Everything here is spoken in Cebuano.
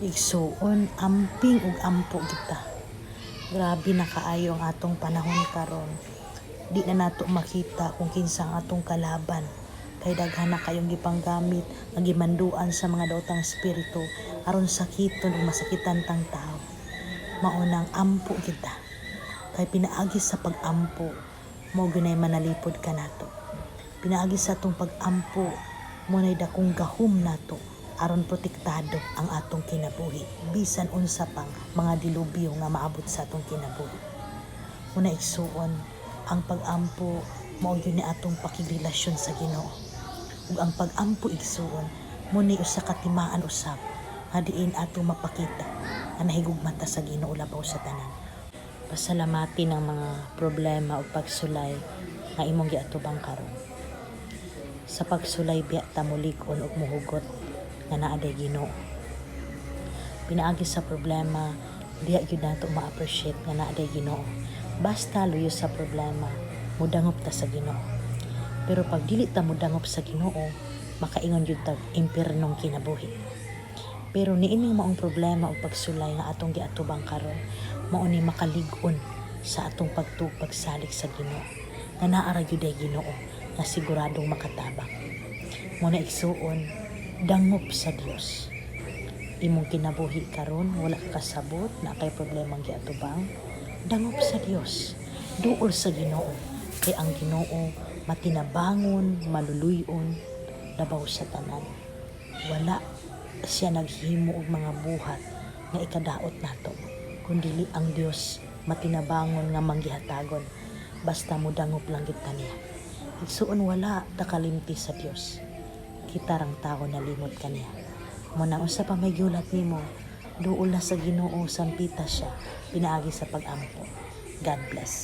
Igsuon, amping ug ampo kita. Grabe na kaayo ang atong panahon karon. Di na nato makita kung kinsa ang atong kalaban. Kay daghan na kayong gipanggamit nga gimanduan sa mga daotang espiritu aron sakiton ug masakitan tang tao. Mao nang ampo kita. Kay pinaagi sa pag-ampo, mao gyud manalipod kanato. Pinaagi sa atong pag-ampo, mao nay dakong gahom nato aron protektado ang atong kinabuhi bisan unsa pang mga dilubyo nga maabot sa atong kinabuhi. Una, igsuon, ang pag-ampo mao gyud ni atong pakigrelasyon sa Ginoo. Ug ang pag-ampo, igsuon, mao ni usa ka timaan usab nga diin atong mapakita nga nahigugma ta sa Ginoo labaw sa tanan. Pasalamatin ang mga problema o pagsulay nga imong giatubang karon. Sa pagsulay biya ta molig-on ug mohugot nga naa day Ginoo. Pinaagi sa problema, diha gyud nato ma-appreciate nga naa day Ginoo. Basta luyo sa problema, mudangop ta sa Ginoo. Pero pag dili ta mudangop sa Ginoo, makaingon gyud tag impernong kinabuhi. Pero niining maong problema o pagsulay nga atong giatubang karon, mao ni makalig-on sa atong pagtuo, pagsalig sa Ginoo. Nga naa ra gyud ay Ginoo nga siguradong makatabang. Mao na, igsuon, dangop sa Dios. Imong kinabuhi karon wala ka kasabot na kay problemang giatubang, dangop sa Dios. Duol sa Ginoo. Kay ang Ginoo matinabangon, maluluyon, labaw sa tanan. Wala siya naghimo og mga buhat nga ikadaot nato, kundili ang Dios matinabangon nga manggihatagon basta modangop lang gyud ta niya. Igsuon, wala ta kalimti sa Dios. Kita rang tao nalimot kaniya. Mao na, unsa pa may gihulat nimo, duol na sa Ginoo, sampita siya pinaagi sa pag-ampo. God bless.